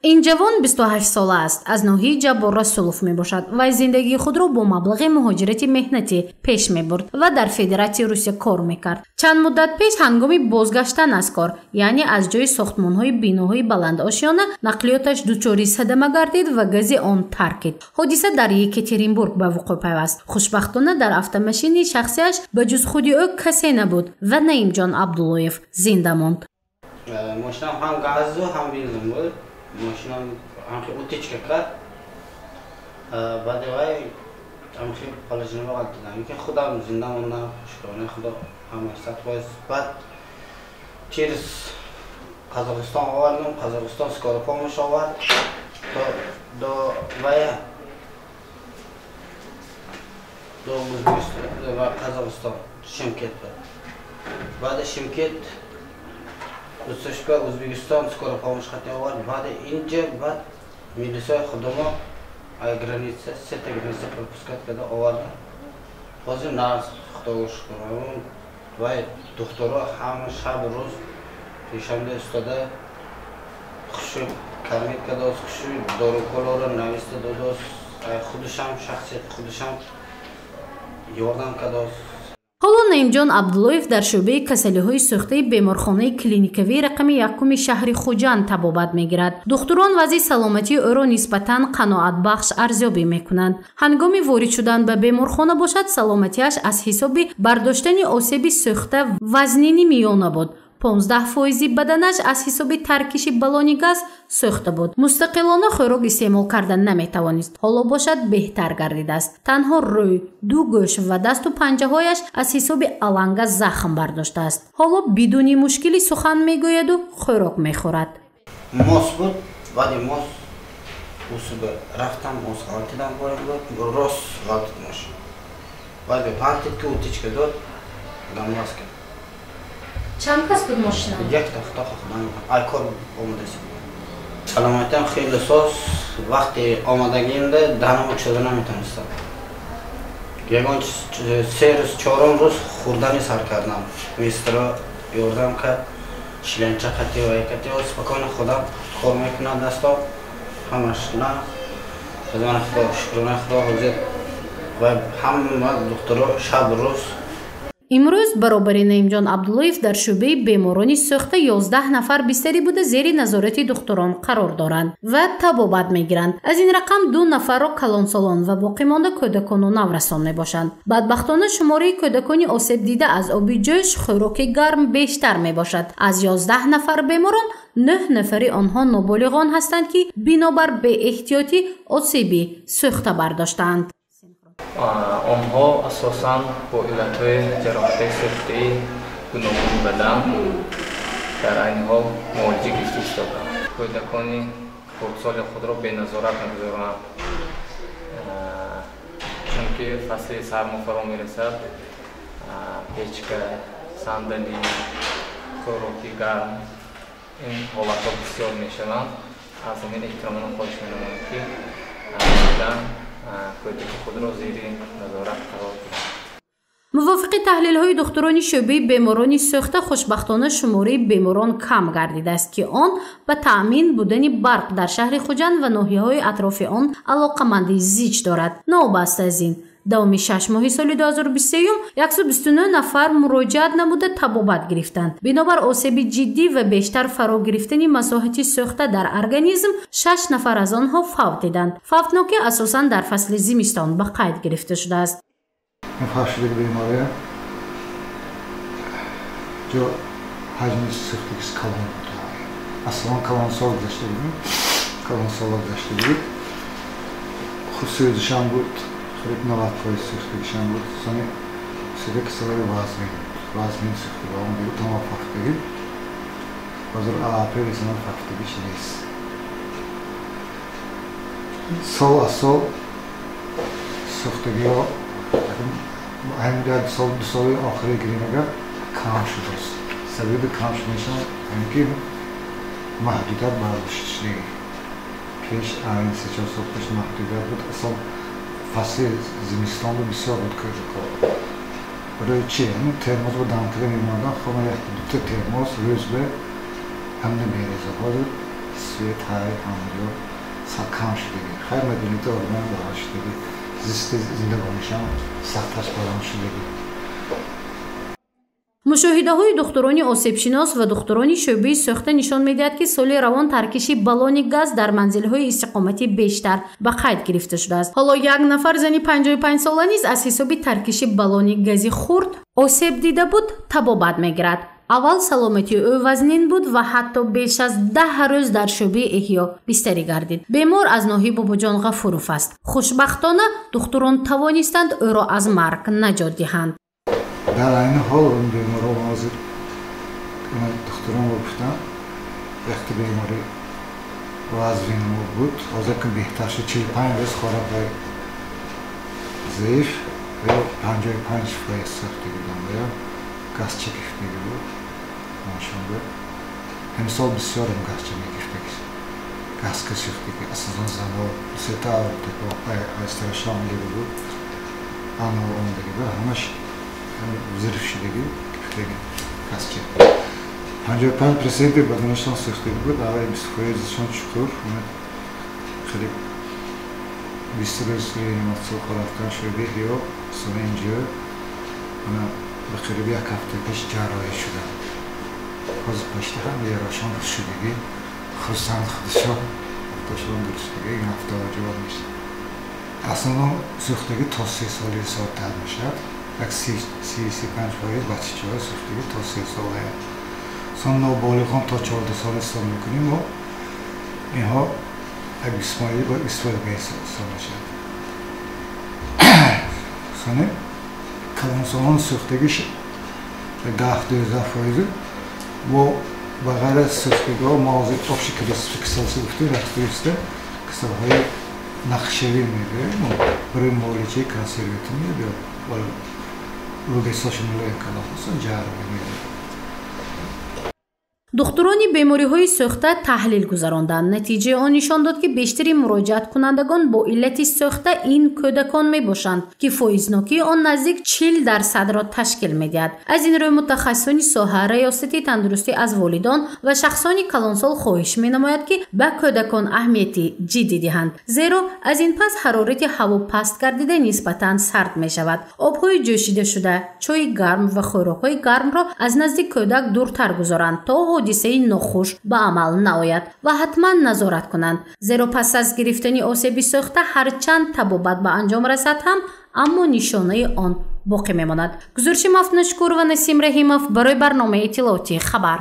Ин ҷавон 28 сола аст, аз ноҳияи Ҷаббор Расулов мебошад ва зиндагии худро бо маблағи муҳоҷирати меҳнатӣ пеш мебурд ва дар Федератсияи Русия кор мекард. Чанд муддат пеш ҳангоми бозгаштан аз кор, яъне аз ҷои сохтмонҳои биноҳои баландошёна, нақлиёташ дучори садама гардид ва гази он таркид. Ҳодиса дар Екатеринбург ба вуқӯъ пайваст. Хушбахтона дар автомашини шахсиаш ба ҷуз худи ӯ касе набуд ва Наимҷон Абдуллоев зинда монд. Мошинам ҳам газу ҳам бензин буд. Мошинам ҳамхи утечка кард. Баъди вай ҳамхи положение ғалтидам. Ки худам зинда мондам, шукронаи Худо, ҳама 100%. Баъд через Қазоқистон овардам, Қазоқистон скорая помощь овард то до вая до Ӯзбекистон ва Қазоқистон, Шимкент. Баъди Шимкент Ӯзбекистон, Ӯзбекистон скорая помощь хати овард. Баъди инҷа баъд милисаи худамо ай граница, сета граница пропускать карда оварда. Ҳозир нағз, Худого шукр. Вай духтуро ҳама шаб рӯз пешамда истода хушук кормить кардааст, хушук доруколоро нависта додааст, худушам шахси худушам ёрдам кардааст. Ҳоло Наимҷон Абдуллоев дар шӯъбаи касалиҳои сӯхтаи беморхонаи клиникавии рақами якуми шаҳри Хуҷанд табобат мегирад. Духтурон вазъи саломатии ӯро нисбатан қаноатбахш арзёбӣ мекунанд. Ҳангоми ворид шудан ба беморхона бошад, саломатиаш аз ҳисоби бардоштани осеби сӯхта вазнини миёна буд. 15% баданаш аз ҳисоби таркиши баллони газ сӯхта буд. Мустақилона хӯрок истеъмол карда наметавонист. Ҳоло бошад беҳтар гардидааст. Танҳо рӯй, ду гӯш ва дасту панҷаҳояш аз ҳисоби аланга захм бардоштааст. Ҳоло бидуни мушкилӣ сухан мегӯяду хӯрок мехӯрад. Мос буд, баъди мос усуба рафтам, мос ғалтидам, рост ғалтид мошин. Баъд ғалтид ки утечка дод, гамлаз кард. Чанд кас буд мошина? Якта, худо худо, ай кор омадаст. Саломатиам хеле соз, вақти омадагиамда даҳанам кушода наметавонистам. Ягон се рӯз, чорум рӯз хӯрдани сар кардам. Мистро ёрдам кард, шиленча қати ва якати спокойно худам кор мекунам дасто. Ҳамаш на. Худо Худо, шукронаи Худо ҳозир ва ҳама духтуро шаб рӯз. Имрӯз баробари Наимҷон Абдуллоев дар шӯъбаи беморони сӯхта 11 нафар бистарӣ буда зери назорати духтурон қарор доранд ва табобат мегиранд. Аз ин рақам 2 нафарро калонсолон ва боқимонда кӯдакону наврасон мебошанд. Бадбахтона шумораи кӯдакони осебдида аз оби ҷӯш, хӯроки гарм бештар мебошад. Аз 11 нафар беморон 9 нафари онҳо ноболиғон ҳастанд, ки бинобар беэҳтиётӣ осеби сӯхта бардоштаанд. Онҳо асосан бо иллатҳои ҷароҳатҳои сӯхтаи гуногуни бадан дар айни ҳол муолиҷа гирифта истодаанд. Кӯдакони хурдсоли худро беназорат мегузаронанд, чунки фасли сармо фаро мерасад, печка, сандалӣ, хӯроки гарм ин ҳолатҳо бисёр мешаванд. Аз ҳамин эҳтиромона хоҳиш менамоям, ки кӯдаки худро зери назорат қарор диҳанд. Мувофиқи таҳлилҳои духтурони шӯъбаи беморони сӯхта, хушбахтона шумораи беморон кам гардидааст, ки он ба таъмин будани барқ дар шаҳри Хуҷанд ва ноҳияҳои атрофи он алоқамандии зич дорад. Новобаста аз ин, давоми 6 моҳи соли 2023 129 нафар муроҷиат намуда табобат гирифтанд. Бинобар осеби ҷиддӣ ва бештар фаро гирифтани масоҳати сӯхта дар организм, 6 нафар аз онҳо фавтиданд. Фавтнокӣ асосан дар фасли зимистон ба қайд гирифта шудааст. Ин фавтшудагӣ бемория ҷо ҳаҷми сӯхтагиш калон буд. Аслан калонсол гузашта будем, калонсоло гузашта буд. Хусусиятшам буд, қариб 90% сӯхтагишам буд. Сони сӯхта касалаи вазмин, вазмин сӯхтага он буд, тамом фавтдагӣ. Ҳозир апрел исман фавтдагиш нест. Сол аз сол сӯхтагиҳо ҳамин як сол, ду соли охири гирем агар кам шудааст. Сабаби кам шуданашам ҳамин ки маҳдудият бардошта шудагӣ. Пеш айн 3-4 сол пеш маҳдудият буд, аслан фасли зимистон буд, бисёр буд кӯдакҳо. Барои чи? Ҳамин термоз бо дамкада мемондан, хона якта дута термоз рӯз ба ҳамина мерезад. Ҳозир Свет ҳай ҳамаҷо кам шудагӣ. Хайр маданият одамон баҳо шудагӣ. Зисти зиндагонишам сахттар баланд шудагӣ. Мушоҳидаҳои духтурони осебшинос ва духтурони шӯъбаи сӯхта нишон медиҳад, ки соли равон таркиши баллони газ дар манзилҳои истиқоматӣ бештар ба қайд гирифта шудааст. Ҳоло як нафар зани 55 сола низ аз ҳисоби таркиши баллони гази хурд осеб дида буд, табобат мегирад. Аввал саломатии ӯ вазнин буд ва ҳатто беш аз 10 рӯз дар шӯъбаи эҳё бистарӣ гардид. Бемор аз ноҳияи Бобоҷон Ғафуров аст. Хушбахтона духтурон тавонистанд ӯро аз марг наҷот диҳанд. Дар айни ҳол беморҳо ҳозир духтурон гуфтанд, вақти беморӣ вазнин буд, ҳозир ки беҳтар шуд, 45 рӯз хӯрокҳои заиф ё 55% сӯхтагӣ буданд ё газча гирифтагӣ буд. Мошонда ҳамсол бисёрам газча мегирифтагӣ, газка сӯхтагӣ, асосан занҳо бисёртар айстарашон буд, ано омадагӣ буд, ҳамаш взрыв шудагӣ гирифтагӣ газча. 55% баданашон сӯхтагӣ буд, аввал 20%шон чуқур, хеле 20 рӯз реаниматсия рафтан шӯъбаи эҳё, сони инҷо ба қариби як ҳафта пеш ҷарроҳӣ шуданд. Ҳозир пашта ҳам ярошон шудагӣ, хурсанд худашон, ҳафташон дурустагӣ, ин ҳафта ҷавоб мешавад. Аслан сӯхтагӣ то 3 соли содтар мешавад. Як 35% бачачаҳо сӯхтагӣ то 3 сола. Сон ноболиғон то 14 сол ҳисоб мекунем мо, инҳо як 20% ҳисоб мешавад. Сони калонсолон сӯхтагиш 10-12%. Мо ба ғайр аз сӯхтагиҳо мо ҳозир общий касалси гуфтем, рафтуиста касалҳои нақшавӣ мегӯем, барои муолиҷаи консервативӣ ё рӯбесоши мулоим калонҳосон ҷарроҳӣ мегӯем. Духтурони бемориҳои сӯхта таҳлил гузаронданд. Натиҷаи он нишон дод, ки бештари муроҷиаткунандагон бо иллати сӯхта ин кӯдакон мебошанд, ки фоизнокии он наздик 40%-ро ташкил медиҳад. Аз ин рӯй мутахассисони соҳа, раёсати тандурустӣ аз волидон ва шахсони калонсол хоҳиш менамояд, ки ба кӯдакон аҳамияти ҷиддӣ диҳанд, зеро аз ин пас ҳарорати ҳаво паст гардида нисбатан сард мешавад. Обҳои ҷӯшидашуда, чойи гарм ва хӯрокҳои гармро аз назди кӯдак дуртар гузоранд, то ҳодисаи нохуш ба амал наояд ва ҳатман назорат кунанд, зеро пас аз гирифтани осеби сӯхта ҳарчанд табобат ба анҷом расад ҳам, аммо нишонаи он боқӣ мемонад. Гузориши Мафтунашукур ва Насим Раҳимов барои барномаи иттилоотии хабар.